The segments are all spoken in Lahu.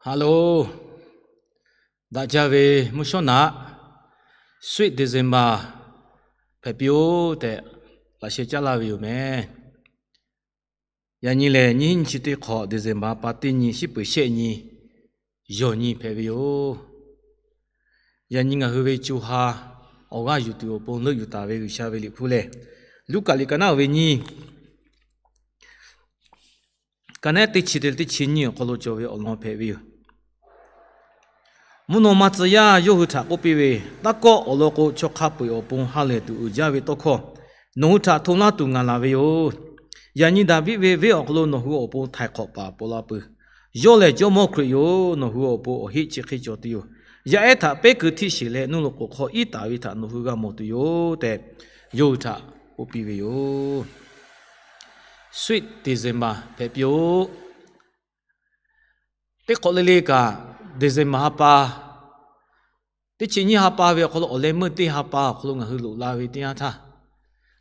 Hello, daꞈ jaˇ ve mvuhˇ shawˉ naꞈ, Sweet December hpehꞈ piˇ-oˆ tehꞈ laꞈ sheh caˉ laˇ ve yoˬ mehˍ. Yaꞈ nyi lehˬ, nyiˇ hinˉ nyiˇ chi teˇ hk'awꞈ December pa teˇ nyi, shiˉ peuˬ shehˆ nyi, yawˬ nyi hpehꞈ ve yoˬ. Yaꞈ nyi ngaˬ hui ve co ha awˬ g'aˇ yuˬ tuˬ awˬ pon leuˆ yuˬ taˍ ve G'uiˬsha ve liꞈ hpu lehˬ, Luˉkaꞈ liꞈ ka naˉ oˬ ve nyiˇ, ka naˉ teˇ chi te leh teˇ chi nyiˇ awˬ hk'aw lo cawˬ ve awˬ lawn hpehꞈ ve yoˬ. Mvuhˇ naw ma tcuh yaˇ yawˇ hui htaꞈ k'oˆ piˇ ve, Taˇ kawˆ. Awˬ lawn k'o, chaw hk'a peu-eˬ awˬ pon ha lehˬ tuˬ uiˍ jaˇ ve tawˇ hkawˇ nawˬ hui htaꞈ hto laˇ tuˬ ngaˬ laˬ ve yoˬ. Yaꞈ nyi Daˍviˆ ve venˇ awˬ hk'aw lo nawˬ hui awˬ pon htaiˍ hk'awꞈ paˍ paw la peuˬ. Yawˇ lehˬ Jawˇmawˇ Hkriꞈ yoˬ. Nawˬ hui awˬ pon awˬ heˆ chi hk'e cawˬ tuˬ yoˬ. Yaˇ ehˉ htaꞈ pehˉ keu htiˆ sheˍ leh, nuˇ loꞈ k'oˍ hk'aw iˉ taˍ ve htaꞈ nawˬ hui g'a mawˬ tuˬ yoˬ tehꞈ, yawˇ hui htaꞈ k'oˆ piˇ ve yoˬ. Sweet December hpehꞈ piˇ-oˆ. Teˇ hk'awꞈ le le kaꞈ, December ha pa, teˇ chi nyiˇ ha pa ve awˬ hk'aw lo awˬ leh meuˇ teˇ ha pa awˬ hk'aw lo ngaˬ hui loꞈ la ve teˇ yanˇ htaˇ,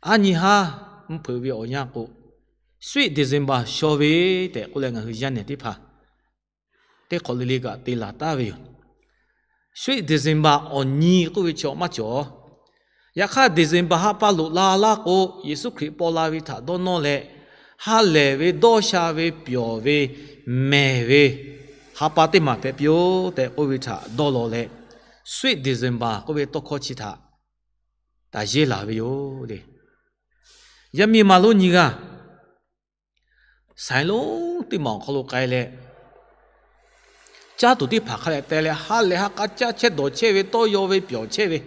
aˉ nyi haˉ mvuhˇ hpeuꞈ ve awˬ yanˇ k'o, Sweet December shaw ve tehꞈ k'oˆ leh ngaˬ hui yaˇ nehˬ teˇ hpaˍ teˇ hk'awꞈ le le kaꞈ te laˬ taˍ ve yoˬ. Sweet December awˬ nyi k'oˆ ve chaw maˇ cawˬ. Yaꞈ hk'aˇ, December ha pa loꞈ la laˇ k'o, Yeˍsuˆ Hkriꞈ paw la ve htaꞈ dawˇ nawˇ leh, ha lehˬ ve, dawˇ sha ve, pyawˬ ve, mehˬ ve ha pa teˇ maˬ hpehꞈ piˇ-oˆ tehꞈ k'oˆ ve htaꞈ dawˇ law leh, Sweet December k'oˆ ve tawˇ hkawˇ chi htaꞈ taˍ yehˇ laˬ ve yoˬ le. Yaˇ miˇ ma lonˉ nyi g'aˇ saiˍ lonˉ teˇ maˬ awˬ hk'aw lo k'ai leh, caˇ tuˬ teˇ hpaˍ hk'a dehꞈ te leh, ha lehˬ ha k'a caˇ chehˇ dawˬ chehˇ ve, tawˇ yaw ve, pyawˬ chehˇ ve,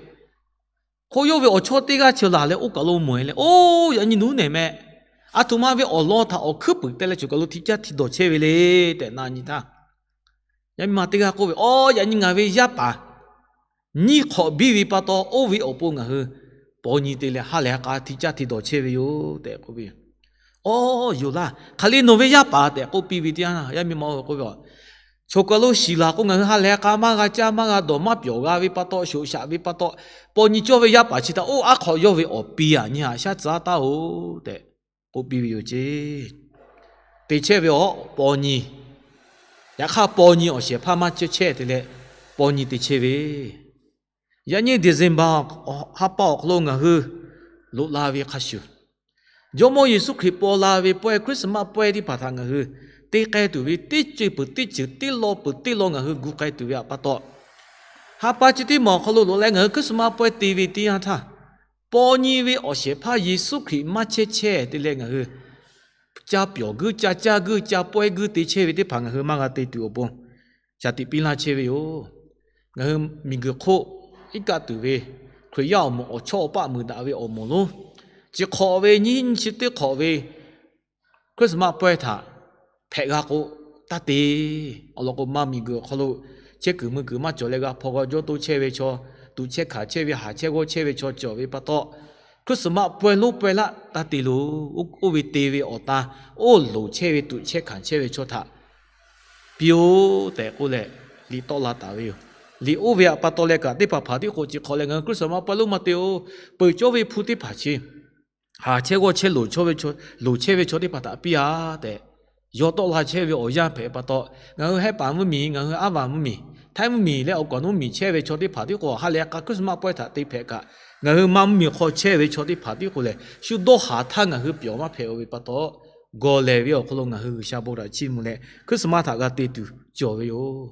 hk'o yawˇ ve awˬ chawˇ teˇ g'aˇ chi laˬ leh oˇ kaˬ lo mawˬ-e leh, Oˇ, yaꞈ nyi nuˉ nehˬ meh, aˬ htoꞈ ma ve awˬ lawn htaꞈ awˬ hkuiˉ puiˍ te leh choˬ kaˬ lo hti caˇ hti dawˬ chehˇ ve le tehꞈ na nyi htaˇ, yaˇ miˇ ma teˇ g'aˇ k'oˆ ve, Awˬ, yaꞈ nyi ngaˬ ve yaˇ paˍ nyiˇ hk'awꞈ biˇ ve pa taw, oˇ ve awˬ pon ngaˬ hui paw nyi te leh ha lehˬ ha k'a hti caˇ hti dawˬ chehˇ ve yoˬ tehꞈ k'oˆ ve yoˬ. Awˬ, yoˬ laˇ, hk'aˬ le nawˬ ve yaˇ paˍ tehꞈ k'oˆ piˇ ve teˇ yanˇ, yaˇ miˇ ma k'oˆ ve, Choˬ kaˬ lo shiˍ laˬ k'o, ngaˬ hui ha lehˬ ha k'a maˇ g'a caˇ maˇ g'a dawˬ maˇ pyawˬ g'a ve pa taw, shoꞈ shaꞈ ve pa taw, paw nyi cawˇ ve yaˇ paˍ chi htaꞈ oˇ aˉ hk'aw yawˇ ve awˬ pi aꞈ nyi haꞈ shaˉ tcuh taˍ-oˬ tehꞈ k'oˆ piˇ ve yoˬ ceˇ. Te chehˇ ve awˬ paw nyi, yaꞈ hk'aˇ paw nyi awˬ shehˍ hpaˇ maˇ cehˇ chehˇ te leh paw nyi te chehˇ ve, yaꞈ nyi December ha pa awˬ hk'aw lo ngaˬ hui loꞈ la ve hk'a shuˍ, Jawˇmawˇ Yeˍsuˆ Hkriꞈ paw la ve pawehˇ Christmas pawehˇ teˇ hpaˍ htaꞈ ngaˬ hui te k'ai tuˬ ve teˇ ceuˬ peuˬ teˇ ceuˬ, teˇ law peuˬ teˇ law ngaˬ hui gu k'ai tuˬ ve pa taw, ha pa chi teˇ maˬ awˬ hk'aw lo loꞈ leh ngaˬ hui Christmas pawehˇ te ve teˇ yanˇ htaˇ, paw nyi ve awˬ shehˍ hpaˇ Yeˍsuˆ Hkriꞈ maˇ chehˇ chehˇ te leh ngaˬ hui ca pyawˬ guiˇ, ca caˇ guiˇ, ca pawehˇ guiˇ te chehˇ ve teˇ hpaˍ ngaˬ hui maˇ g'a te tuˬ awˬ pon ca tiꞈ piˇ laˇ chehˇ ve yoˬ. Ngaˬ hui miˬguiˬ hk'oˆ iˉ kaˆ tuˬ ve Hkriꞈ yaˇ awˬ moˍ awˬ chawˇ awˬ paˆ muiˬ daꞈ ve awˬ moˍ lonˉ, chi hk'awꞈ ve nyiˇ nyiˇ chi teˇ hk'awꞈ ve Christmas pawehˇ htaꞈ hpehꞈ g'a k'o, taˇ te. Awˬ lawn k'o, maˇ miˬguiˬ awˬ hk'aw lo chehˇ kuiˬ mui kuiˬ maˇ cawˬ leh g'a hpaw g'a jawˇ toˇ chehˇ ve chaw, tuꞈ chehˇ hkanˍ chehˇ ve, haˍ chehˇ g'awˇ chehˇ ve chaw cawˬ ve pa taw, Christmas pawehˇ lonˉ pawehˇ laˆ taˇ te loˬ. Oˇ ve te ve awˬ ta, oˇ loˍ chehˇ ve tuꞈ chehˇ hkanˍ chehˇ ve chaw htaꞈ piˇ-oˆ tehꞈ k'oˆ leh liꞈ tawˆ la taˍ ve yoˬ. Liꞈ oˇ ve pa taw leh kaꞈ teˇ hpaˍ hpaˍ tiˉ k'o chi hk'awꞈ leh ngaˬ hui Christmas pawehˇ lonˉ maˇ te-oˬ. Peuˬ cawˇ ve hpu teˇ hpaˍ chi haˍ chehˇ g'awˇ chehˇ loˍ chawˇ ve chaw, loˍ chehˇ ve chaw teˇ hpaˍ htaꞈ piˇ-a tehꞈ, yawˇ tawˆ la chehˇ ve awˬ yanˇ hpehꞈ pa taw, ngaˬ hui Hehˉ paˍ mvuhˇmiˬ, ngaˬ hui Aˉ vaˬ mvuhˇmiˬ, Htaiˇ mvuhˇmiˬ leh awˬ kaˍ awˬ nuˉ miˬ chehˇ ve chaw teˇ hpaˍ tiˉ k'o, ha lehˬ ha k'a Christmas pawehˇ htaꞈ te hpehꞈ kaꞈ, ngaˬ hui maˇ mvuhˇmiˬ hk'aw chehˇ ve chaw teˇ hpaˍ tiˉ k'o lehˬ, shu dawˇ haˍ htaˇ ngaˬ hui pyawˬ maˇ hpehꞈ-o ve pa taw, gawˬ lehˬ ve awˬ hk'aw lo ngaˬ hui G'uiˬsha bon htaꞈ chiˇ mvuh leh Christmas htaꞈ g'a te tuˬ cawˬ ve yoˬ.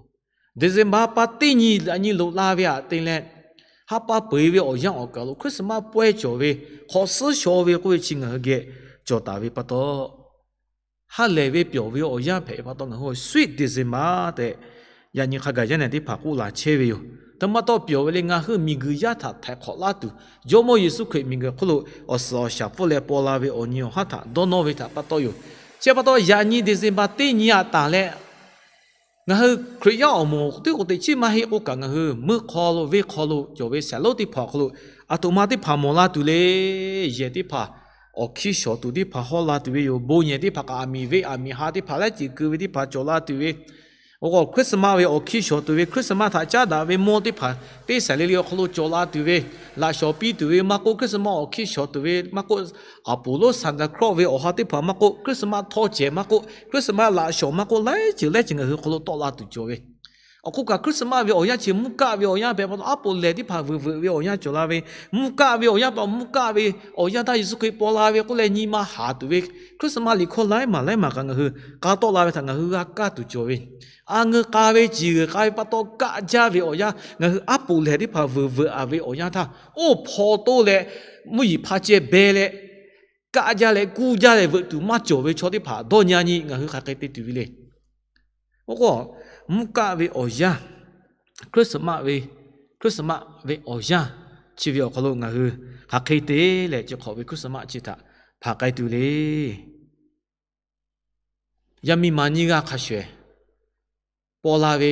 December ha pa teˇ nyi yaꞈ nyi loꞈ la ve aꞈ te leh, ha pa peu-eˬ ve awˬ yanˇ awˬ kaˬ lo Christmas pawehˇ cawˬ ve, hk'awꞈ suhˉ shaw ve k'oˆ ve chi ngaˬ hui geh cawˬ taˍ ve pa taw, ha lehˬ ve pyawˬ ve awˬ yanˇ hpehꞈ pa taw ngaˬ hui Sweet December tehꞈ yaꞈ nyi hk'a gaˬ yaˇ nehˬ teˇ hpaˍ k'oˆ la chehˇ ve yoˬ. Htaꞈ ma taw pyawˬ ve le, ngaˬ hui miˬguiˬ yaˇ htaꞈ htaiˍ hk'awꞈ laˇ tuˬ, Jawˇmawˇ Yeˍsuˆ Hkriꞈ miˬguiˬ hk'oˆ lo awˬ suhˍ awˬ shaˍ pfuhˇ leh paw la ve awˬ nyi awˬ haˉ htaꞈ dawˇ nawˇ ve htaꞈ pa taw yoˬ. Chi pa taw yaꞈ nyi December teˇ nyi aꞈ taˍ leh, ngaˬ hui Hkriꞈ yaˇ awˬ moˍ tiˉ k'o teꞈ chiˉ maˇ heˆ k'oˆ kaꞈ, ngaˬ hui meuˇ hk'aw lo venˇ hk'aw lo cawˬ ve saiˍ lonˉ teˇ hpaˍ awˬ hk'aw lo aˬ htoꞈ ma teˇ hpaˍ mawˬ la tuˬ le. Yehˬ teˇ hpaˍ awˬ hkiˇ shawˍ tuˬ teˇ hpaˍ hawˇ la tuˬ ve yoˬ. Bon yehˬ teˇ hpaˍ kaꞈ aˬ miˍ venˇ aˬ miˍ ha teˇ hpaˍ laiˉ ceuˬ keu ve teˇ hpaˍ cawˬ la tuˬ ve, awˬ k'o Christmas ve awˬ hkiˇ shawˍ tuˬ ve, Christmas htaꞈ caˉ daꞈ ve mawˇ teˇ hpaˍ teˇ saiˍ le le awˬ hk'aw lo cawˬ la tuˬ ve, laꞈ shawˍ piˇ tuˬ ve maˇ k'oˆ, Christmas awˬ hkiˇ shawˍ tuˬ ve maˇ k'oˆ, aˬ puˍ lonˉ Santa Claus ve awˬ ha teˇ hpaˍ maˇ k'oˆ, Christmas htawˇ cehˬ maˇ k'oˆ, Christmas laꞈ shawˍ maˇ k'oˆ, laiˉ ceuˬ laiˉ ceuˬ ngaˬ hui hk'aw lo tawˆ la tuˬ cawˬ ve Awˬ hk'oˆ kaꞈ Christmas ve awˬ yanˇ chi mvuhˇ kaˆ ve awˬ yanˇ hpehꞈ pa taw, aˉ poꞈ lehˬ teˇ hpaˍ veuꞈ veuꞈ ve awˬ yanˇ cawˬ la ve, mvuhˇ kaˆ ve awˬ yanˇ pa, mvuhˇ kaˆ ve awˬ yanˇ htaˇ Yeˍsuˆ Hkriꞈ paw la ve k'oˆ leh nyi ma haˍ tuˬ ve Christmas liꞈ hkawˇ laiˉ maˬ laiˉ maˬ kaꞈ ngaˬ hui k'a tawˆ la ve htaꞈ ngaˬ hui g'a kaˇ tuˬ cawˬ ve, a ngeu k'a ve ciˬ g'uiˬ k'a ve pa taw kaˆ jaˇ ve awˬ yanˇ, ngaˬ hui aˉ poꞈ lehˬ teˇ hpaˍ veuꞈ veuꞈ a ve awˬ yanˇ htaˇ, oˇ hpaw toˇ leh mvuhˇ yeˬ hpa ceh beh leh kaˆ jaˇ leh kuˇ jaˇ leh veuꞈ tuˬ maˇ cawˬ ve chaw teˇ hpaˍ dawˇ nyi a nyi ngaˬ hui hk'aˬ hk'e te tuˬ ve le. Oˇ k'o, mvuhˇ kaˆ ve awˬ yanˇ, Christmas ve, Christmas ve awˬ yanˇ chi ve awˬ hk'aw lo ngaˬ hui hk'aˬ hk'e te leh chi hk'awꞈ ve Christmas chi htaꞈ hpanˍ k'ai tuˬ le. Yaˇ miˇ ma nyiˇ g'aˇ hk'a shuˍ shuˍ paw la ve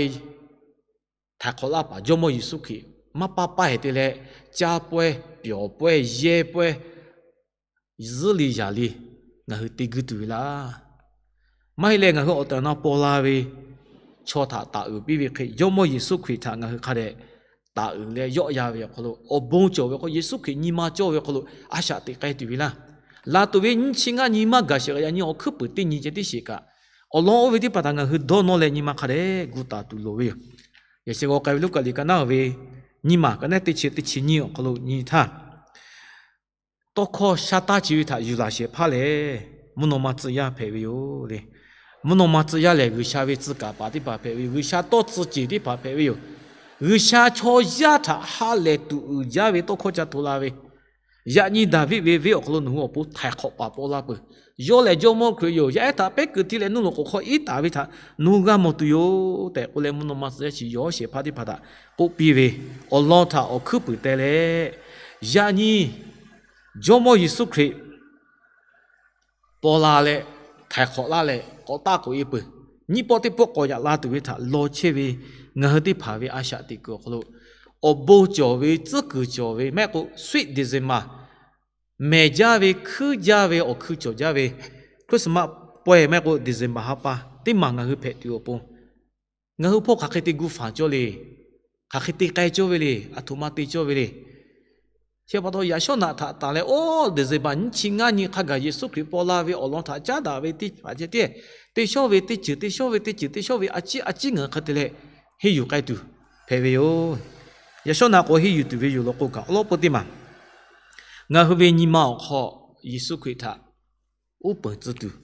htaiˍ hk'awꞈ laˇ paˍ Jawˇmawˇ Yeˍsuˆ Hkriꞈ maˇ paˇ paˇ hehˍ te leh, caˇ pawehˇ, pyawˬ pawehˇ, yehˇ pawehˇ, zuhˉ le yaˍ le ngaˬ hui te guiˇ tuˬ ve laˇ. Maˇ heˆ leh, ngaˬ hui awˬ tehˬ awˬ na paw la ve chaw htaꞈ taˍ uiˍ piˇ ve hk'e, Jawˇmawˇ Yeˍsuˆ Hkriꞈ htaꞈ ngaˬ hui hk'a dehꞈ taˍ uiˍ leh yawˆ yan ve awˬ hk'aw lo, awˬ bon cawˬ ve hk'aw Yeˍsuˆ Hkriꞈ nyi ma cawˇ ve awˬ hk'aw lo a shaꞈ teꞈ k'ai tuˬ ve laˇ. Laˬ tuˬ ve nyiˇ chi ngaˇ nyi maˇ gaˬ shehˍ k'a yaꞈ nyi awˬ hkuiˉ puiˍ teˇ nyi ceh tiˉ sheˍ kaꞈ, awˬ lawn oˇ ve teˇ hpaˍ htaꞈ ngaˬ hui dawˇ nawˇ leh nyi ma hk'a dehꞈ gu taˍ tuˬ loˍ ve yoˬ. Yaꞈ sheh g'aw k'ai ve Luˉkaꞈ liꞈ ka naˉ ve nyiˇ maˬ ka naˉ teˇ chi teˇ chi nyiˇ awˬ hk'aw lo nyi htaˇ, tawˇ hkawˇ sha taˇ chi ve htaꞈ yuˬ laˬ shehˍ hpaˇ lehˬ, mvuhˇ naw ma tcuh yaˇ hpehꞈ ve yoˬ le. Mvuhˇ naw ma tcuh yaˇ lehˬ, G'uiˬsha ve tcuh kaˍ paˍ teˇ hpaˍ hpehꞈ ve yoˬ. G'uiˬsha tawˇ tcuh ceˬ teˇ hpaˍ hpehꞈ ve yoˬ. G'uiˬsha chaw yaˇ htaꞈ ha lehˬ tuˬ uiˍ jaˇ ve tawˇ hkawˇ ca hto la ve, yaꞈ nyi Daˍviˆ ve venˇ awˬ hk'aw lo nawˬ hui awˬ pon htaiˍ hk'awꞈ paˍ paw laˇ peuˬ. Yawˇ lehˬ Jawˇmawˇ Hkriꞈ yoˬ. Yaˇ ehˉ htaꞈ pehˉ kuiˬ ti leh nuˇ loꞈ k'oˍ hk'aw iˉ taˍ ve htaꞈ nawˬ hui g'a mawˬ tuˬ yoˬ tehꞈ k'oˆ leh, mvuhˇ naw ma tcuh yaˇ chi yawˇ shehˍ hpaˇ teˇ hpaˍ htaꞈ k'oˆ piˇ ve awˬ lawn htaꞈ awˬ hkuiˉ puiˍ teh leh, yaꞈ nyi Jawˇmawˇ Yeˍsuˆ Hkriꞈ paw la leh htaiˍ hk'awꞈ laˇ leh k'awꞈ taˆ k'oꞈ e peuˬ, nyiˇ pawˆ teˇ pawˆ k'awꞈ yaꞈ la tuˬ ve htaꞈ law chehˇ ve ngaˬ hui teˇ hpaˍ ve a shaꞈ teꞈ kuiˬ awˬ hk'aw lo, awˬ bon cawˬ ve, tcuhˉ kuiˬ cawˬ ve maˇ heˆ k'o, Sweet December, mehˬ jaˇ ve, hkuiˉ jaˇ ve, awˬ hkui cawˬ jaˇ ve Christmas pawehˇ maˇ heˆ k'o December ha pa teˇ maˬ ngaˬ hui hpehꞈ tuˬ awˬ pon, ngaˬ hui hpawˇ hk'aˬ hk'e te gu fanˬ cawˇ le. Hk'aˬ hk'e te k'ai cawˇ ve le. Aˬ htoꞈ ma te cawˇ ve le. Chi pa taw yaꞈ shawˉ naꞈ htaꞈ tanˬ leh, oˇ December nyiˇ chi ngaˇ nyi hk'a gaˬ Yeˍsuˆ Hkriꞈ paw la ve awˬ lawn htaꞈ caˉ daꞈ ve teˇ hpaˍ ceh tiˉ, te shawˉ ve teˇ ceuˬ, te shawˉ ve teˇ ceuˬ, te shawˉ ve a ciˉ a ciˉ ngaˬ hui hk'e te leh henˇ yuˬ k'ai tuˬ hpehꞈ ve yoˬ. Yaꞈ shawˉ naꞈ k'o henˇ yuˬ tuˬ ve yoˬ law k'o kaꞈ, awˬ lawn peu teˇ maˬ ngaˬ hui ve nyi ma awˬ hk'aw Yeˍsuˆ Hkriꞈ htaꞈ uˉ peunˍ tcuh tuˬ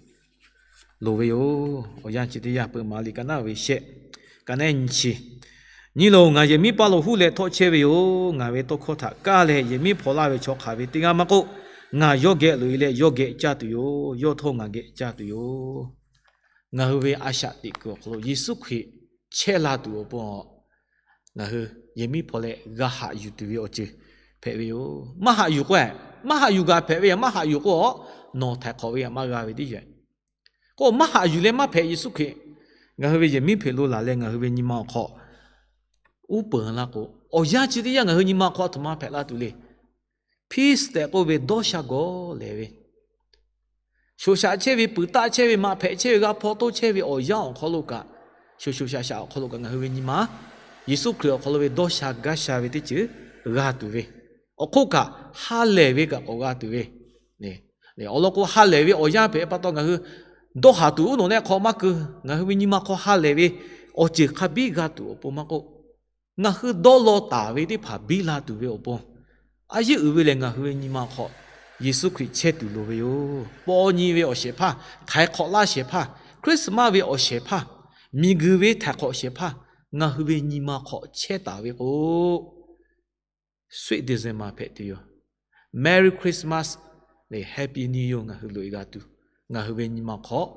loˍ ve yoˬ. Awˬ yanˇ chi teˇ yanˇ, peuˬ maˍ liꞈ ka naˉ ve shehˆ, ka naˉ nyi chi, Nyi loˬ, ngaˬ yehˬ miˉ paˇ lo huˉ leh htawˆ chehˇ ve yoˬ. Ngaˬ ve tawˇ hkawˇ htaꞈ kaˇ leh yehˬ miˉ hpaw laˇ ve chaw hk'aˬ ve teˇ g'aˇ maˇ k'oˆ, ngaˬ yawˇ geh loꞈ e leh yawˇ geh caˇ tuˬ yoˬ. Yawˇ htawˇ ngaˬ geh caˇ tuˬ yoˬ. Ngaˬ hui ve a shaꞈ teꞈ kuiˬ awˬ hk'aw lo Yeˍsuˆ Hkriꞈ chehˇ la tuˬ awˬ pon, ngaˬ hui yehˬ miˉ hpaw leh g'a haꞈ yuˬ tuˬ ve awˬ ceuˬ hpehꞈ ve yoˬ. Maˇ haꞈ yuˬ k'o, maˇ haꞈ yuˬ gaˬ hpehꞈ ve, maˇ haꞈ yuˬ k'o, nawˬ htaiˍ hk'awꞈ ve htaꞈ maˇ g'a ve teˇ ceuˬ. K'o maˇ haꞈ yuˬ leh maˇ hpehꞈ Yeˍsuˆ Hkriꞈ ngaˬ hui ve yehˬ miˉ hpehꞈ lo laˬ leh ngaˬ hui ve nyi ma awˬ hk'aw uˉ peunˍ la k'o, awˬ yanˇ chi teˇ yanˇ ngaˬ hui nyi ma awˬ hk'aw a htoꞈ ma hpehꞈ la tuˬ le. Peace tehꞈ k'oˆ ve dawˇ sha gawˬ lehˬ ve, shoꞈ shaꞈ chehˇ ve, puiˍ taˆ chehˇ ve, maꞈ hpehꞈ chehˇ ve, g'a hpaw toˇ chehˇ ve awˬ yanˇ awˬ hk'aw lo kaꞈ, shoꞈ shoꞈ shaꞈ shaꞈ awˬ hk'aw lo kaꞈ ngaˬ hui ve nyi ma Yeˍsuˆ Hkriꞈ awˬ hk'aw lo ve dawˇ sha gaˇ sha ve teˇ ceuˬ g'a tuˬ ve, awˬ hk'oˆ kaꞈ ha lehˬ ve kaꞈ k'awꞈ g'a tuˬ ve, awˬ lawn k'o ha lehˬ ve awˬ yanˇ hpehꞈ pa taw ngaˬ hui dawˇ haˍ tuˬ uˉ nawˬ neˆ hk'aw maˇ keu, ngaˬ hui ve nyi ma hk'aw ha lehˬ ve awˬ ceuˬ hk'a biˉ g'a tuˬ awˬ pon maˇ k'oˆ, ngaˬ hui dawˇ law taˍ ve teˇ hpaˍ biˇ la tuˬ ve awˬ pon, a yeˇ uiˍ ve lehˬ ngaˬ hui ve nyi ma awˬ hk'aw Yeˍsuˆ Hkriꞈ chehˇ tuˬ loˍ ve yoˬ. Paw nyi ve awˬ shehˍ hpaˇ, htaiˍ hk'awꞈ laˇ shehˍ hpaˇ, Christmas ve awˬ shehˍ hpaˇ, miˬguiˬ ve htaiˍ hk'awꞈ shehˍ hpaˇ, ngaˬ hui ve nyi ma hk'aw chehˇ taˍ ve k'o, Sweet December hpehꞈ tuˬ yoˬ. Merry Christmas leh Happy New Year ngaˬ hui loꞈ e g'a tuˬ, ngaˬ hui ve nyi ma hk'aw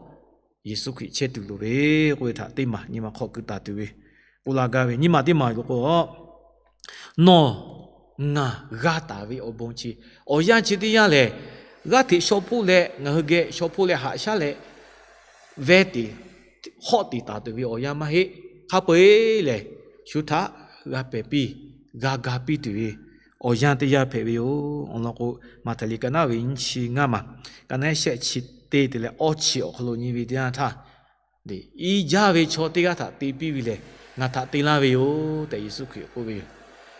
Yeˍsuˆ Hkriꞈ chehˇ tuˬ loˍ ve k'oˆ ve htaꞈ teˇ maˬ nyi ma hk'aw keu taˍ tuˬ ve k'oˆ la gaˇ ve, nyi ma teˇ maˬ lo k'o, nawˬ ngaˬ g'a taˍ ve awˬ bon chi, awˬ yanˇ chi teˇ yanˇ lehˬ, g'aˇ hteꞈ shaw hpoˆ leh ngaˬ hui geh shaw hpoˆ leh haꞈ shaˉ leh veh teꞈ hawˆ tiˍ taˍ tuˬ ve awˬ yanˇ maˇ heˆ. Hk'a peu-eˬ lehˬ, shu htaꞈ g'a pehˬ piˇ, g'a ga piˇ tuˬ ve awˬ yanˇ teˇ yanˇ hpehꞈ ve yoˬ. Awˬ lawn k'o, Maꞈhtehˍ liꞈ ka naˉ ve nyiˇ chi ngaˇ maˬ, ka naˉ shehˆ chi teˇ te leh awˇ chi awˬ hk'aw lo nyi ve teˇ yanˇ htaˇ, iˉ jaˇ ve chaw teˇ g'aˇ htaꞈ te piˇ ve lehˬ, ngaˬ htaꞈ te laˇ ve yoˬ tehꞈ Yeˍsuˆ Hkriꞈ k'oˆ ve yoˬ.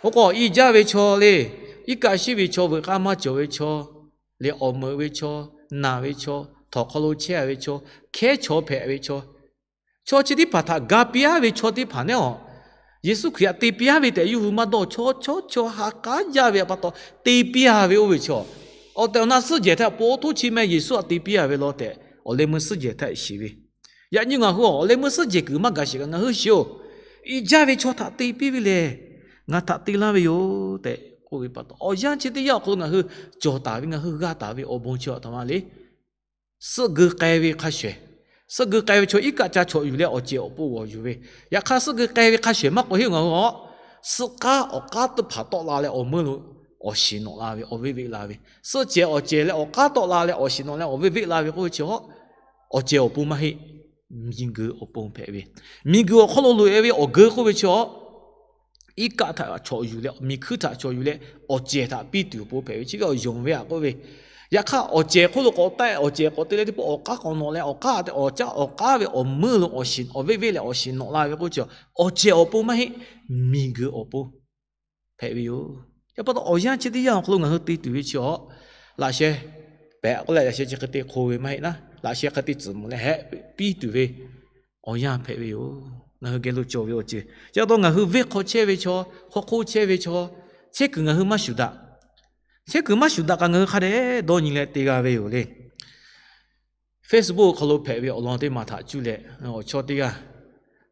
Oˇ k'o, iˉ jaˇ ve chaw le, iˉ kaˆ shiˉ ve chaw, veuꞈ k'aˇ maˇ cawˬ ve chaw, leh awˬ meuꞈ ve chaw, naˬ ve chaw, htawnˍ hk'aw lo chehˇ ve chaw, hkehˉ chaw hpehꞈ ve chaw, chaw chi teˇ hpaˍ htaꞈ ga piˇ aˉ ve chaw teˇ hpaˍ neˉ awˬ Yeˍsuˆ Hkriꞈ htaꞈ te piˇ-a ve tehꞈ yawˇ hui maˇ dawˇ, chaw chaw chaw ha k'aˉ jaˇ ve pa taw te piˇ-a ve oˇ ve chaw, awˬ tehˬ awˬ na suhˉ jehˬ htaꞈ po oˇ htoˇ chi meh Yeˍsuˆ htaꞈ te piˇ-a ve law tehꞈ awˬ leh meuˇ suhˉ jehˬ htaꞈ shiˍ ve. Yaꞈ nyi ngaˬ hui awˬ leh meuˇ suhˉ jehˬ kuiˬ maˇ gaˬ sheˍ kaꞈ ngaˬ hui shiˍ-oˬ, iˉ jaˇ ve chaw htaꞈ te piˇ ve lehˬ, ngaˬ htaꞈ te laˇ ve yoˬ tehꞈ k'oˆ ve pa taw, awˬ yanˇ chi teˇ yanˇ awˬ hk'aw lo ngaˬ hui cawˬ taˍ ve, ngaˬ hui g'a taˍ ve awˬ bon chi a htoꞈ ma le. Suhˆ geu k'ai ve hk'a shehˍ, suhˆ geu k'ai ve chaw iˉ kaˆ ca chawꞈ yuˬ leh awˬ cehˬ awˬ pon g'awˬ yuˬ ve. Yaꞈ hk'aˇ suhˆ geu k'ai ve hk'a shehˍ maˇ k'oˆ heˆ, ngaˬ hui a suhˆ k'aˉ awˬ k'aˉ teˇ hpaˍ tawˆ la leh awˬ meuˇ lo awˬ shiˍ nawꞈ la ve, awˬ veˆ veˆ la ve. Suhˆ cehˬ awˬ cehˬ leh awˬ k'aˉ tawˆ la leh awˬ shiˍ nawꞈ leh awˬ veˆ veˆ la ve k'oˆ ve chi a, awˬ cehˬ awˬ pon maˇ heˆ, miˬguiˬ awˬ pon hpehꞈ ve. Miˬguiˬ awˬ hk'aw lo loꞈ-e ve awˬ geu k'oˆ ve chi a, iˉ kaˆ htaꞈ chawꞈ yuˬ leh, miˬ hkuiˇ htaꞈ chawꞈ yuˬ leh awˬ cehˬ htaꞈ piˇ tuˬ awˬ pon hpehꞈ ve, chi ve awˬ yonˍ ve a k'oˆ ve. Yaꞈ hk'aˇ awˬ cehˬ hk'oˆ lo k'awꞈ taˆ, awˬ cehˬ k'awꞈ te leh teˇ pawˆ awˬ k'aˉ k'awꞈ nawꞈ leh awˬ k'aˉ te awˬ caˉ awˬ k'aˉ ve awˬ meuˇ lo awˬ shiˍ awˬ veˆ veˆ leh awˬ shiˍ nawꞈ la ve k'oˆ chi a, awˬ cehˬ awˬ pon maˇ heˆ, miˬguiˬ awˬ pon hpehꞈ ve yoˬ. Chi pa taw awˬ yanˇ chi teˇ yanˇ awˬ hk'aw lo ngaˬ hui te tuˬ ve chi a, laꞈ sheh pehꞈ k'oˆ leh laꞈ sheh chi hk'e te hk'o ve maˇ heˆ naˉ, laꞈ sheh hk'e te tcuhˍ mvuhˬ leh hehˆ piˇ tuˬ ve awˬ yanˇ hpehꞈ ve yoˬ. Ngaˬ hui geh lo cawˬ ve awˬ ceuˬ chi pa taw ngaˬ hui venˇ hk'aw chehˇ ve chaw, hk'aw hk'oˆ chehˇ ve chaw, chehˇ kuiˬ ngaˬ hui maˇ shuˍ daꞈ. Chehˇ kuiˬ maˇ shuˍ daꞈ kaꞈ ngaˬ hui hk'a dehꞈ dawˇ nyi leh te g'a ve yoˬ le. Facebook hk'aw lo hpehꞈ ve awˬ lawn teˇ maˬ htaꞈ cuˇ leh awˬ chawˇ teˇ g'aˇ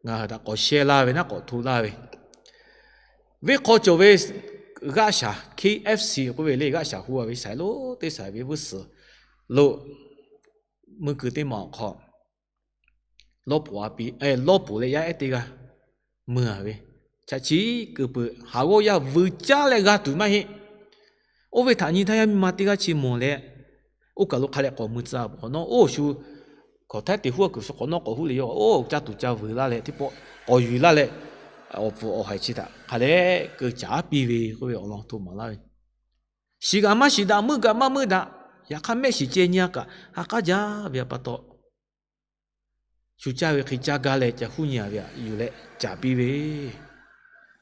ngaˬ hui htaꞈ k'awꞈ share laˇ ve naˉ, k'awꞈ hto laˇ ve, venˇ hk'aw cawˬ ve g'aˆ shaˍ, K F C k'oˆ ve le, g'aˆ shaˍ hu-a ve saiˍ lo teˇ saiˍ ve vuiˇ suhˍ lo, mui kuiˬ teˇ maˬ awˬ hk'aw lawˇ poˍ a pi, lawˇ poˍ leh yaˇ ehˉ teˇ g'aˇ mui-a ve, chaꞈ chiˉ keu peuˬ, haˍ g'awˇ yaˇ vuiˬ caˉ leh g'a tuˬ maˇ heˆ. Oˇ ve htaꞈ nyi htaˇ yaˇ miˇ ma teˇ g'aˇ chi mawˬ leh, oˇ kaˬ lo hk'a leh k'awꞈ mui tcuh-a peuˬ hk'awꞈ nawˉ, oˇ shu hkawˍ htaiˉ te huˉ kuiˬ shu hk'awꞈ nawˉ k'awꞈ huˉ leh yawˇ oˇ caˇ tuˬ ca vuiˬ laˇ leh teˇ pawˆ k'awꞈ yuˬ laˇ leh, awˬ pfuhˍ awˬ haiˬ chi htaꞈ hk'a leh keu caˍ piˇ ve k'oˆ ve awˬ lawn hto maˍ laˇ ve. Shiˍ kaꞈ maˇ shiˍ daꞈ, meuˆ kaꞈ maˇ meuˆ daꞈ, yaꞈ hk'aˇ mehˆ shiˍ ceh nyi-a kaꞈ ha k'aˉ jaˇ ve pa taw, shu caˇ ve hk'e caˇ gaˇ leh ca huˉ nyi-a ve aꞈ yuˬ leh caˍ piˇ ve.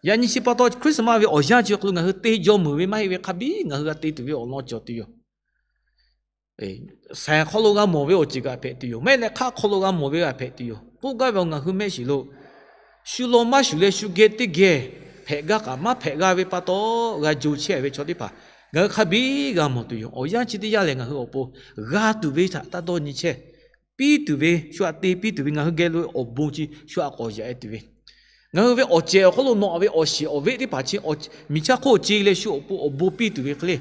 Yaꞈ nyi chi pa taw Christmas ve awˬ yanˇ chi hk'aw lo ngaˬ hui te jaw meuˍ ve maˇ heˆ ve, hk'a biˉ ngaˬ hui g'a te tuˬ ve awˬ lawn cawˬ tuˬ yoˬ. Saiˍ hk'aw lo g'a mawˬ ve awˬ ceuˬ kaꞈ hpehꞈ tuˬ yoˬ. Mehˆ leh hk'aˆ hk'aw lo g'a mawˬ ve kaꞈ hpehꞈ tuˬ yoˬ. K'oˆ gaˇ ve ngaˬ hui mehˆ shiˍ lo shu law maˇ shuˍ leh shu geh teˇ geh hpehꞈ gaˇ kaꞈ maˇ hpehꞈ g'a ve pa taw, g'a jo chehˇ ve chaw teˇ hpaˍ ngaˬ hui hk'a biˉ g'a mawˬ tuˬ yoˬ. Awˬ yanˇ chi teˇ yanˇ lehˬ ngaˬ hui awˬ pon g'a tuˬ ve htaꞈ taˇ dawˇ nyi chehˇ. Piˇ tuˬ ve, shu htaꞈ te piˇ tuˬ ve, ngaˬ hui geh lo awˬ bon chi shu htaꞈ k'awꞈ yaꞈ-e tuˬ ve, ngaˬ hui ve awˬ cehˬ awˬ hk'aw lo nawꞈ ve awˬ shiˍ awˬ veˆ teˇ hpaˍ chi miˬ chaˇ hk'oˆ ce leh shu awˬ pon awˬ bon piˇ tuˬ ve hk'e le.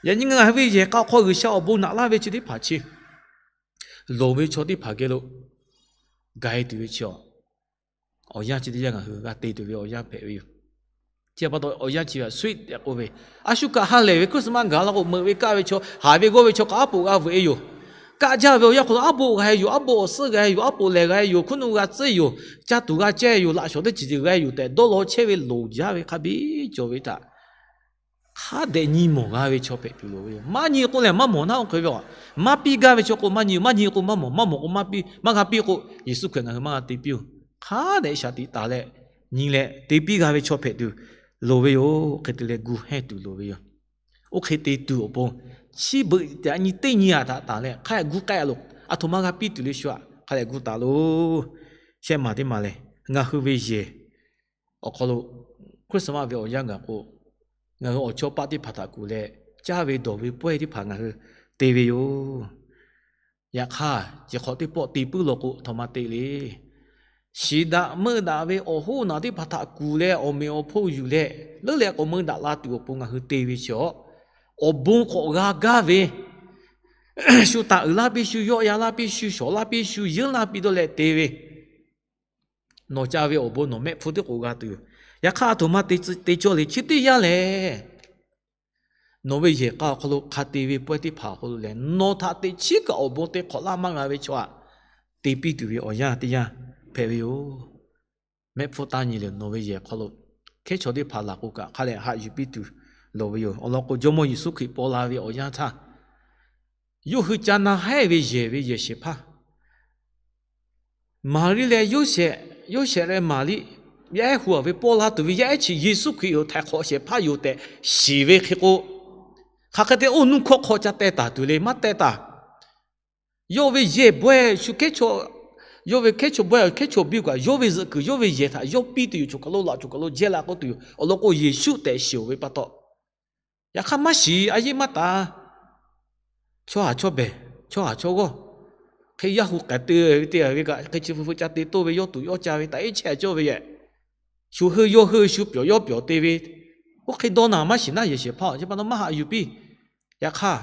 Yaꞈ nyi ngaˬ hui ve yehˬ k'a awˬ hk'aw G'uiˬsha awˬ bon naꞈ laˇ ve chi teˇ hpaˍ chi loˍ ve chaw teˇ hpaˍ geh lo ga-e tuˬ ve chi a, awˬ yanˇ chi teˇ yanˇ ngaˬ hui g'a te tuˬ ve awˬ yanˇ hpehꞈ ve yoˬ. Chi pa taw awˬ yanˇ chi a sweet tehꞈ k'oˆ ve, a shu kaꞈ ha lehˬ ve Christmas gaˬ la k'o, meuꞈ ve kaˆ ve chaw, haˍ ve g'awˇ ve chaw kaꞈ aˉ poꞈ g'a veuꞈ-e yoˬ. Kaˆ jaˇ ve awˬ yanˇ hk'aw lo aˉ poꞈ g'a-e yoˬ, aˉ poꞈ awˬ suhˉ g'a-e yoˬ, aˉ poꞈ lehˬ g'a-e yoˬ, hkuiˉ nuˆ g'a tcuhˉ yoˬ, caˇ tuˬ g'a cehˇ yoˬ, laꞈ shawˍ teˇ ceuˬ g'a-e yoˬ tehꞈ dawˇ law chehˇ ve loˍ jaˇ ve hk'a biˉ cawˬ ve htaꞈ hk'a dehꞈ nyi mawˬ g'a ve chaw hpehꞈ tuˬ loˍ ve yoˬ. Maˇ nyi k'o lehˬ maˇ mawˬ naˉ, oˇ hk'e ve a, maˇ piˇ gaˇ ve chaw k'o maˇ nyi, maˇ nyi k'o maˇ mawˬ, maˇ mawˬ k'o maˇ piˇ, maˇ g'a piˇ k'o Yeˍsuˆ Hkriꞈ ngaˬ hui maˇ g'a te piˇ-oˬ. Hk'a dehꞈ shaˍ tiꞈ taˍ leh nyi leh te piˇ g'a ve chaw hpehꞈ tuˬ loˍ ve yoˬ. Hk'e te leh gu hehnˇ tuˬ loˍ ve yoˬ. Oˇ hk'e te tuˬ awˬ pon chi beuꞈ te a nyi teˇ nyi a htaꞈ taˍ leh hk'a dehꞈ gu k'ai a loˬ, aˬ htoꞈ ma g'a piˇ tuˬ le shu aꞈ hk'a dehꞈ gu taˍ loˬ. Shehˆ maˬ teˇ maˬ lehˬ, ngaˬ hui ve yehˬ awˬ hk'aw lo Christmas ve awˬ yanˇ gaˬ k'o, ngaˬ hui awˬ chawˇ paˆ teˇ hpaˍ htaꞈ kuˬ leh caˇ ve dawˬ ve pawehˇ teˇ hpaˍ ngaˬ hui te ve yoˬ. Yaꞈ hk'aˇ, chi hk'awꞈ teˇ pawˆ te puiˉ law k'o, aˬ htoꞈ ma te le. Shiˍ daꞈ meuˆ daꞈ ve awˬ hoˉ naˬ teˇ hpaˍ htaꞈ kuˬ leh awˬ meꞈ awˬ hponˇ yuˬ leh leuˉ leh k'awꞈ meuˇ daꞈ la tuˬ awˬ pon ngaˬ hui te ve chi a, awˬ bon k'awꞈ g'a gaˇ ve, shu taˍ uiˍ laˇ piˇ, shu yawˆ yan laˇ piˇ, shu shawˍ laˇ piˇ, shu yeunˇ laˇ piˇ dawˇ leh te ve, nawˬ ca ve awˬ bon nawˬ mehˆ hpfuhˇ tiˉ k'oꞈ g'a tuˬ yoˬ. Yaꞈ hk'aˇ, aˬ htoꞈ ma te cawˇ le. Chi teˇ yanˇ lehˬ, nawˬ ve yehˬ k'a awˬ hk'aw lo hk'a te ve pawehˇ teˇ hpaˍ awˬ hk'aw lo lehˬ, nawˬ htaꞈ teꞈ chiˉ kaꞈ awˬ bon te hk'awꞈ laˇ maˇ g'a ve chaw aꞈ te piˇ tuˬ ve awˬ yanˇ teˇ yanˇ hpehꞈ ve yoˬ. Mehˆ hpfuhˇ taˇ nyi lehˬ, nawˬ ve yehˬ hk'aw lo hkehˉ chaw teˇ hpaˍ laˬ k'o kaꞈ hk'a leh haꞈ yuˬ piˇ tuˬ loˍ ve yoˬ. Awˬ lawn k'o, Jawˇmawˇ Yeˍsuˆ Hkriꞈ paw la ve awˬ yanˇ htaˇ, yawˇ hui ca na haiˉ ve yehˬ ve yehˬ shehˍ hpaˇ Maˍriˆ leh Yoˇsehꞈ, Yoˇsehꞈ leh Maˍriˆ, yaˇ ehˉ hu-a ve paw la tuˬ ve yaˇ ehˉ chi Yeˍsuˆ Hkriꞈ yoˬ, htaiˍ hk'awꞈ shehˍ hpaˇ yoˬ tehꞈ shiˍ ve hk'e k'o, hk'aˬ hk'e te oˇ nuˇ hkawˇ hk'aw ca teh taˍ tuˬ le, maˇ teh taˍ. Yawˇ ve yehˬ bawehˇ shu hkehˉ chaw Yawˇ ve hkehˉ chaw bawehˇ, hkehˉ chaw biˇ kaꞈ yawˇ ve zuhꞈ kuiˬ, yawˇ ve yehˬ htaꞈ yawˇ piˇ tuˬ yoˬ. Choˬ kaˬ lo laꞈ, choˬ kaˬ lo jehˇ la k'oˆ tuˬ yoˬ. Awˬ lawn k'o, Yeˍsuˆ tehꞈ shiˍ-oˬ ve pa taw, yaꞈ hk'aˇ maˇ shiˍ, a yeˆ maˇ taˍ. Chaw haˍ chaw behˬ, chaw haˍ chaw g'awˇ, hk'e yaˇ hu k'aˬ te ve te ve kaꞈ, hk'e chi hpu hpu ca te toˇ ve, yawˇ tuꞈ yawˇ ca ve, taꞈ eˉ chehˇ cawˇ ve yehˬ. Shu heuˆ yawˇ heuˆ, shu pyawˬ yawˇ pyawˬ te ve, oˇ hk'e dawˇ naˍ maˇ shiˍ naˉ, yehˬ shehˍ hpaˇ chi pa taw maˇ haꞈ yuˬ piˇ. Yaꞈ hk'aˇ,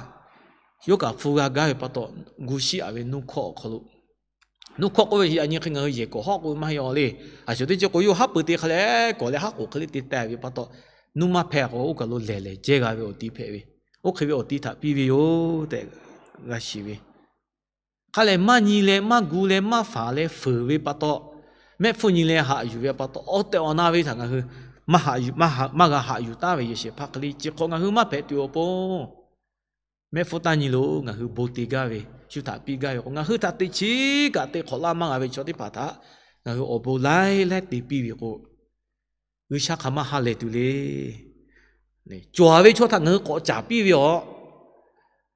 yawˇ kaꞈ hpu g'a gaˇ ve pa taw, gu shiˉ-a ve nuˇ hkawˇ awˬ hk'aw lo, nuˇ hkawˇ k'oˆ ve yaꞈ nyi hk'e ngaˬ hui yehˬ kawꞈ hawˉ k'oˆ ve maˇ heˆ-a le. A shu teˇ ceuˬ k'o, yawˇ haˉ pui te hk'a leh kawˬ leh haˉ k'oˍ hk'e le te taˍ ve pa taw, nuˇ maˇ hpehˇ k'o, oˇ kaˬ lo lehˬ lehˬ jehˇ g'a ve awˬ ti hpehꞈ ve. Oˇ hk'e ve awˬ ti htaꞈ piˇ ve yoˬ tehꞈ g'a shiˍ ve. Hk'a lehˬ, maˇ nyi leh maˇ gu leh maˇ faˍ leh fuiˍ ve pa taw, mehˆ hpfuhˇ nyi leh haꞈ yuˬ ve pa taw, awˬ tehˬ awˬ na ve htaꞈ ngaˬ hui maˇ g'a haꞈ yuˬ taˉ ve yehˬ shehˍ hpaˇ hk'e le, chi hk'awꞈ ngaˬ hui maˇ hpehꞈ tuˬ awˬ pon, mehˆ hpfuhˇ taˇ nyi lo ngaˬ hui bon te gaˇ ve, shu htaꞈ piˇ gaˇ ve k'o, ngaˬ hui htaꞈ teꞈ chiˉ kaꞈ te hk'awꞈ laˇ maˇ g'a ve chaw teˇ hpaˍ htaꞈ ngaˬ hui awˬ bon laiˉ laiˉ te piˇ ve k'o, G'uiˬsha hk'aˬ ma ha lehˬ tuˬ le. Cawˬ-a ve chaw htaꞈ ngaˬ hui k'awꞈ caˍ piˇ ve awˬ,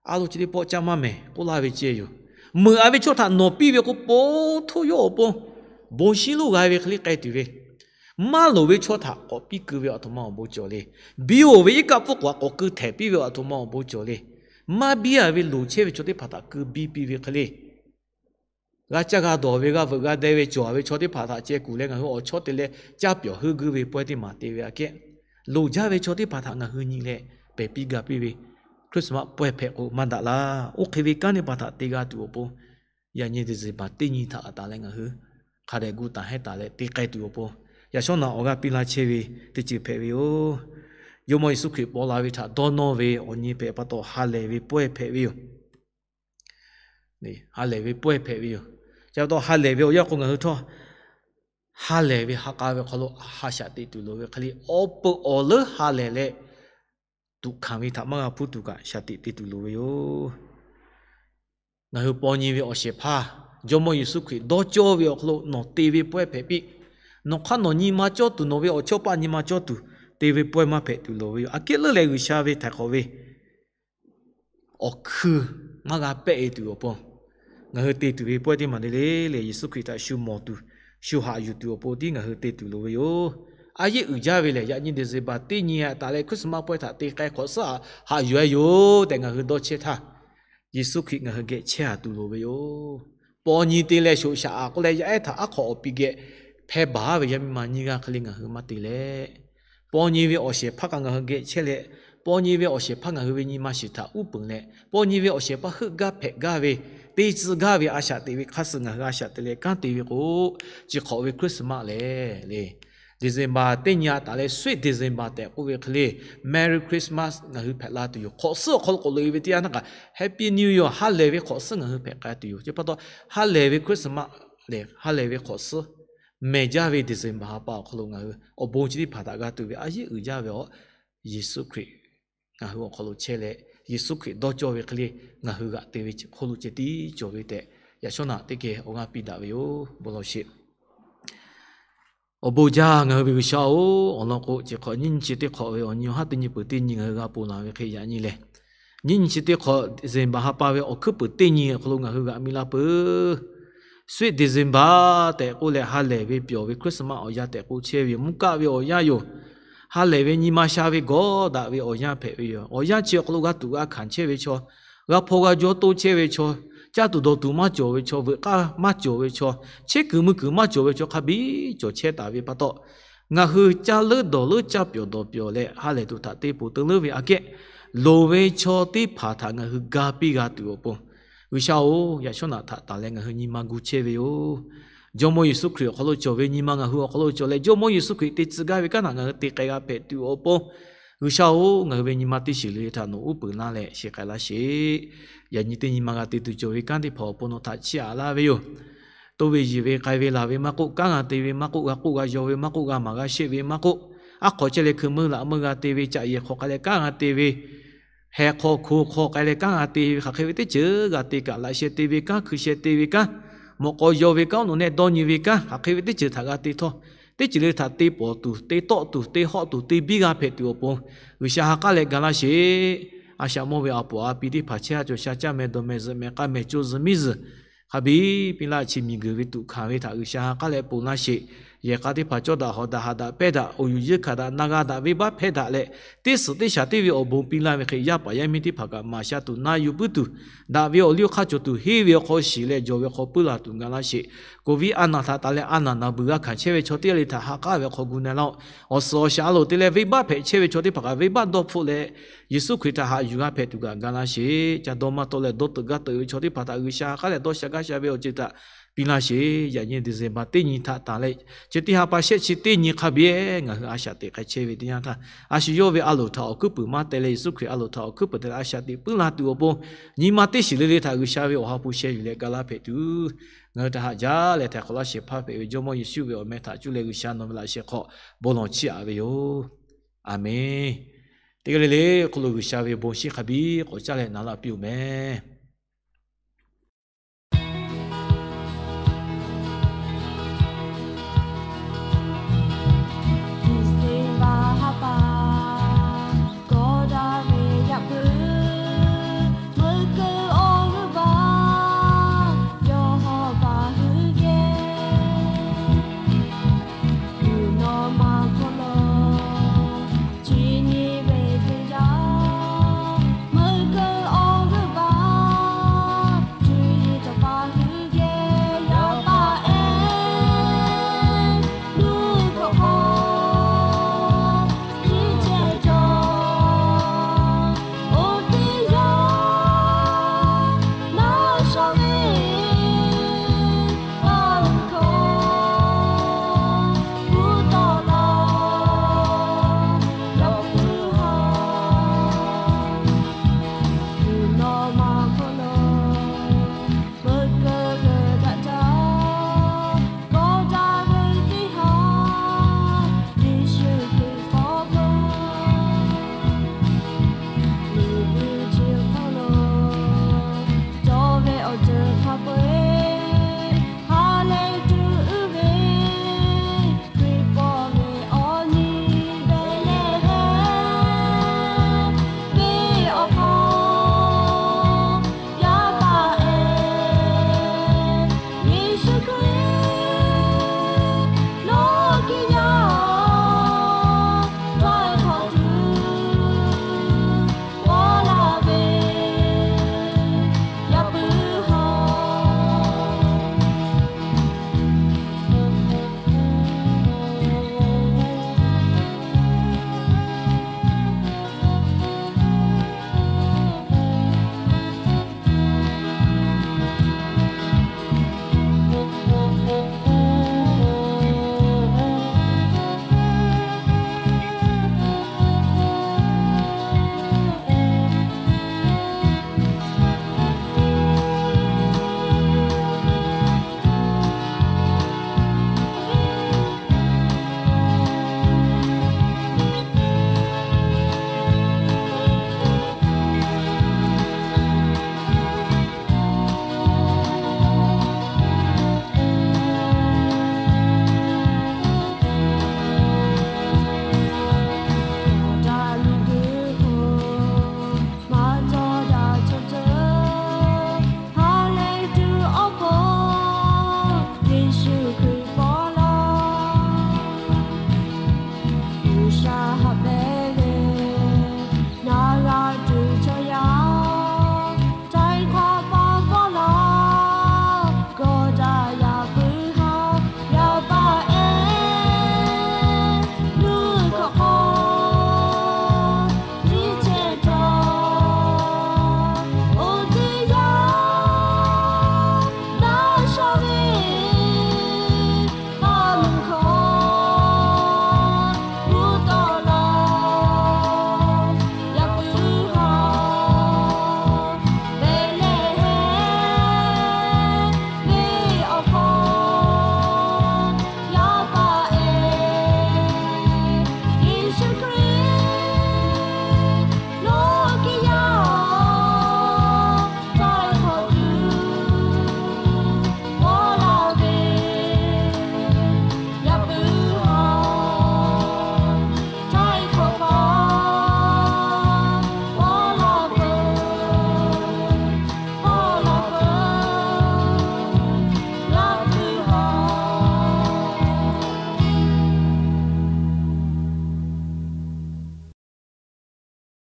a lo chi teˇ pawˆ caˇ maˇ mehˍ k'oˆ laˇ ve ceh yoˬ. Meuꞈ-a ve chaw htaꞈ nawˬ piˇ ve k'o, po htoˇ yawˇ awˬ pon bon shinˉ lonˉ g'a ve hk'e le k'ai tuˬ ve, maˇ loˍ ve chaw htaꞈ k'awꞈ piˇ keu ve aˬ htoꞈ ma awˬ bon cawˬ le. Biˇ-oˬ ve iˉ kaˆ pfuhˇ k'o, k'awꞈ keu htehˍ piˇ ve aˬ htoꞈ ma awˬ bon cawˬ le. Maˇ biˇ-a ve loˍ chehˇ ve chaw teˇ hpaˍ htaꞈ keu biˇ piˇ ve hk'e le, g'a caˇ g'a dawˬ ve, g'a veuꞈ g'a deh ve, cawˬ-a ve chaw teˇ hpaˍ htaꞈ ceh kuˬ leh ngaˬ hui awˬ chawˇ te leh caˇ pyawˬ heuˆ guiˇ ve pawehˇ teˇ maˬ te ve aꞈ kehˉ, loˍ jaˇ ve chaw teˇ hpaˍ htaꞈ ngaˬ hui nyi leh pehˬ piˇ ga piˇ ve Christmas pawehˇ hpehꞈ k'o maˇ daꞈ laˇ. Oˇ hk'e ve kanˉ teˇ hpaˍ htaꞈ te g'a tuˬ awˬ pon, yaꞈ nyi December teˇ nyi htaꞈ taˍ leh ngaˬ hui hk'a dehꞈ gu taˍ hehnˇ taˍ leh te k'ai tuˬ awˬ pon, yaꞈ shawˉ naꞈ awˬ g'aˇ piˇ laˇ chehˇ ve teˇ ceuˬ hpehꞈ ve yoˬ. Jawˇmawˇ Yeˍsuˆ Hkriꞈ paw la ve htaꞈ dawˇ nawˇ ve awˬ nyi hpehꞈ pa taw, ha lehˬ ve pawehˇ hpehꞈ ve yoˬ. Ha lehˬ ve pawehˇ hpehꞈ ve yoˬ. Chi pa taw ha lehˬ ve awˬ yanˇ k'o, ngaˬ hui htawˇ ha lehˬ ve ha k'a ve hk'aw lo ha shaꞈ teꞈ tuˬ loˍ ve hk'e le, awˬ peuˬ awˬ leuˉ ha lehˬ leh, tuꞈ hkanˍ ve htaꞈ maˇ g'a hpuˇ tuˬ kaꞈ shaˍ tiꞈ te tuˬ loˍ ve yoˬ. Ngaˬ hui paw nyi ve awˬ shehˍ hpaˇ, Jawˇmawˇ Yeˍsuˆ Hkriꞈ dawˇ cawˇ ve awˬ hk'aw lo nawˬ te ve pawehˇ hpehꞈ piˇ. Nawˬ hk'aˇ nawˬ nyi ma cawˇ tuˬ, nawˬ ve awˬ chawˇ paˆ nyi ma cawˇ tuˬ, te ve pawehˇ maˇ hpehꞈ tuˬ loˍ ve yoˬ. Aꞈ kehˉ leuˉ leh G'uiˬsha ve htaiˍ hk'awꞈ ve awˬ hkui maˇ g'a pehˆ-e tuˬ awˬ pon, ngaˬ hui te tuˬ ve pawehˇ teˇ maˬ le le lehˬ, Yeˍsuˆ Hkriꞈ htaꞈ shu mawˬ tuˬ, shu haꞈ yuˬ tuˬ awˬ pon tiˉ ngaˬ hui te tuˬ loˍ ve yoˬ. A yeˆ uiˍ jaˇ ve lehˬ, yaꞈ nyi December teˇ nyi taˍ leh Christmas pawehˇ htaꞈ te k'ai hk'awꞈ suhˉ haꞈ yuˬ-e yoˬ tehꞈ ngaˬ hui dawˇ chehˇ htaˇ, Yeˍsuˆ Hkriꞈ ngaˬ hui geh chehˇ-a tuˬ loˍ ve yoˬ. Paw nyi te leh shoꞈ shaꞈ-a k'oˆ leh, yaˇ ehˉ htaꞈ aˉ hk'awꞈ awˬ piˍ geh hpehˇ baˬ ve yaˇ miˇ ma nyiˇ g'aˇ hk'e le ngaˬ hui maˇ te leh, paw nyi ve awˬ shehˍ hpaˇ kaꞈ ngaˬ hui geh chehˇ leh, paw nyi ve awˬ shehˍ hpaˇ ngaˬ hui ve nyi ma shiˍ htaꞈ uˉ peunˍ leh, paw nyi ve awˬ shehˍ hpaˇ heuˆ gaˇ hpehꞈ gaˇ ve, te tcuh gaˇ ve a shaꞈ teꞈ ve hk'aˇ suh ngaˬ hui a shaꞈ teꞈ leh kanˉ te ve k'o, chi hk'awꞈ ve Christmas lehˬ le, December teˇ nyi-a taˍ leh Sweet December tehꞈ k'oˆ ve hk'e le, Merry Christmas ngaˬ hui hpehꞈ la tuˬ yoˬ. Hk'awꞈ suhˉ awˬ hk'aw lo k'oꞈ loꞈ-e ve teˇ yanˇ htaˇ kaꞈ Happy New Year, ha lehˬ ve hk'awꞈ suhˉ ngaˬ hui hpehꞈ k'ai tuˬ yoˬ. Chi pa taw, ha lehˬ ve Christmas lehˬ, ha lehˬ ve hk'awꞈ suhˉ mehˬ jaˇ ve December ha pa awˬ hk'aw lo ngaˬ hui awˬ bon chi teˇ hpaˍ htaꞈ g'a tuˬ ve a yeˆ uiˍ jaˇ ve awˬ, Yeˍsuˆ Hkriꞈ ngaˬ hui awˬ hk'aw lo chehˇ leh, Yeˍsuˆ Hkriꞈ dawˇ cawˇ ve hk'e le ngaˬ hui g'aꞈ te ve hk'oˆ lo ceh tiˉ cawˬ ve tehꞈ, yaꞈ shawˉ naꞈ teˇ geh awˬ g'aˇ piˇ daꞈ ve yoˬ. Bon lawˬ sheˍ. Awˬ bon jaˇ ngaˬ hui ve G'uiˬsha-oˬ, awˬ lawn k'o, chi hk'awꞈ nyiˇ nyi chi teˇ hk'awꞈ ve awˬ nyi haˉ teˇ nyi peuˬ teˇ nyi ngaˬ hui g'a ponˬ laˬ ve hk'e yaꞈ nyi lehˬ, nyiˇ nyi chi teˇ hk'awꞈ December ha pa ve awˬ hkuiˉ peuˬ teˇ nyi awˬ hk'aw lo ngaˬ hui g'aꞈ mi la peuˬ. Sweet December tehꞈ k'oˆ leh, ha lehˬ ve pyawˬ ve Christmas awˬ yanˇ tehꞈ k'oˆ chehˇ ve yoˬ. Mvuhˇ kaˆ ve awˬ yanˇ yoˬ. Ha lehˬ ve nyi ma sha ve gawˇ daꞈ ve awˬ yanˇ hpehꞈ ve yoˬ. Awˬ yanˇ chi awˬ hk'aw lo g'a tuꞈ g'a hkanˍ chehˇ ve chaw, g'a hpaw g'a jawˇ toˇ chehˇ ve chaw, caˇ tuˬ dawˬ tuˬ maˇ cawˬ ve chaw, veuꞈ k'aˇ maˇ cawˬ ve chaw, chehˇ kuiˬ mui kuiˬ maˇ cawˬ ve chaw hk'a biˇ cawˬ chehˇ taˍ ve pa taw, ngaˬ hui caˇ leuˉ dawˬ leuˉ caˇ pyawˬ dawˬ pyawˬ leh ha lehˬ tuˬ htaꞈ te peuˬ te leuˉ ve aꞈ kehˉ, loˍ ve chaw teˇ hpaˍ htaꞈ ngaˬ hui ga piˇ g'a tuˬ awˬ pon, G'uiˬsha-oˬ, yaꞈ shawˉ naꞈ htaꞈ taˍ leh ngaˬ hui nyi ma gu chehˇ ve yoˬ. Jawˇmawˇ Yeˍsuˆ Hkriꞈ awˬ hk'aw lo cawˬ ve nyi ma ngaˬ hui awˬ hk'aw lo cawˬ leh, Jawˇmawˇ Yeˍsuˆ Hkriꞈ te tcuh gaˇ ve kanˉ htaꞈ ngaˬ hui te k'ai g'a hpehꞈ tuˬ awˬ pon, G'uiˬsha-oˬ, ngaˬ hui ve nyi ma teˇ shiˍ le htaꞈ nawˬ uˉ peunˍ laˇ leh sheˍ k'ai laˇ sheˍ. Yaꞈ nyi teˇ nyi ma g'a te tuˬ cawˬ ve kanˉ teˇ hpaˍ awˬ pon nawˬ htaꞈ chiˇ aꞈ laˇ ve yoˬ. Toˇ ve yiˬ ve k'ai ve laˬ ve maˇ k'oˆ, kanˉ g'a te ve maˇ k'oˆ, g'a k'oˆ g'a yaw ve maˇ k'oˆ, g'a maˍ g'a sheˆ ve maˇ k'oˆ, aˉ hk'aw chehˇ leh hkui meuˇ laꞈ meuˇ g'a te ve, caꞈ yehˬ hk'aw k'ai leh kanˉ g'a te ve, heh hk'aw hko hk'aw k'ai leh kanˉ g'a te ve, hk'aˬ hk'e ve teˇ ceuˬ g'a te kaꞈ, laꞈ sheh te ve kanˉ, hkui sheh te ve kanˉ, mawꞈ k'aw yaw ve kanˉ, awˬ nawˬ nehˆ dawˇ nyi ve kanˉ, hk'aˬ hk'e ve teˇ ceuˬ htaꞈ g'a te htawˇ, teˇ ceuˬ le htaꞈ te pawˍ tuˬ, te tawˆ tuˬ, te hawˆ tuˬ, te biˇ g'a hpehꞈ tuˬ awˬ pon, G'uiˬsha ha k'aˉ leh ga laˇ sheˍ. A shaꞈ mawˇ ve a poˍ a pi teˇ hpaˍ chehˇ ha cawˬ sha caˇ meh dawˬ meh zuhꞈ meh k'aˇ meh co zuhꞈ miˇ zuhꞈ Hk'a biˇ piˇ laˇ chi miˬguiˬ ve tuꞈ hkanˍ ve htaꞈ G'uiˬsha ha k'aˉ leh ponˬ laˇ sheˍ. Yehˬ k'a teˇ hpaˍ cawˇ daꞈ hawˍ daꞈ haꞈ daꞈ pehˇ daꞈ, awˬ yuˬ yeunˇ hkanˍ daꞈ na g'a daꞈ, venˇbaˆ hpehˇ daꞈ leh, teˇ suhˍ teˇ shaˍ teˇ ve awˬ bon piˇ laˇ ve hk'e, yaˇ paˍ yaˇ miˇ teˇ hpaˍ kaꞈ maˍ sha tuˬ, na yuˬ puiˉ tuˬ, daꞈ ve awˬ liˇ awˬ hk'aˇ cawˬ tuˬ, henˇ ve awˬ hk'aw shiˍ leh jawˬ ve hk'aw puiˉ la tuˬ ga laˇ sheˍ. Covid a naˬ htaꞈ taˍ leh a naˬ naˬ beuˬ g'a hkanˍ chehˇ ve chaw teˇ g'aˇ le htaꞈ ha k'aˉ ve hk'aw gu na laˇ-oˆ. Awˬ suhˍ awˬ shaˍ a loˍ te leh venˇbaˆ hpehꞈ chehˇ ve chaw teˇ hpaˍ kaꞈ venˇbaˆ dawˇ hpfuhˆ leh, Yeˍsuˆ Hkriꞈ htaꞈ haꞈ yuˬ g'a hpehꞈ tuˬ kaꞈ ga laˇ sheˍ. Ca dawˇ maˇ tawˆ leh dawˇ teuꞈ gaˇ teuꞈ ve chaw teˇ hpaˍ htaꞈ G'uiˬsha ha k'aˉ leh dawˇ sha gaˇ sha ve awˬ ceuˬ htaꞈ piˇ laˇ sheˍ. Yaꞈ nyi December teˇ nyi htaꞈ taˍ leh, chi teˇ ha pa shehˆ chi teˇ nyi hk'a biˇ ngaˬ hui a shaꞈ teꞈ hk'a chehˇ ve teˇ yanˇ htaˇ, a shu yawˇ ve a loˍ htaꞈ awˬ hkuiˉ puiˍ maˇ teh leh Yeˍsuˆ Hkriꞈ a loˍ htaꞈ awˬ hkuiˉ puiˍ teh leh a shaꞈ teꞈ puiˉ la tuˬ awˬ pon, nyi ma teˇ shiˍ le le htaꞈ G'uiˬsha ve awˬ ha hpu sheh yuˬ leh ga laˇ hpehꞈ tuˬ, ngaˬ hui htaꞈ haꞈ jaˇ leh htaiˍ hk'awꞈ laˇ shehˍ hpaˇ hpehꞈ ve Jawˇmawˇ Yeˍsuˆ ve awˬ meh htaꞈ cuˇ leh G'uiˬsha nawˬ ve laꞈ sheh hk'aw bon lawˬ chiˇ aꞈ ve yoˬ. A menˬ. Teˇ g'aˇ le le hk'aw lo G'uiˬsha ve bon shinˉ hk'a biˇ k'awꞈ caˇ leh na laˇ piˇ-oˬ mehˍ.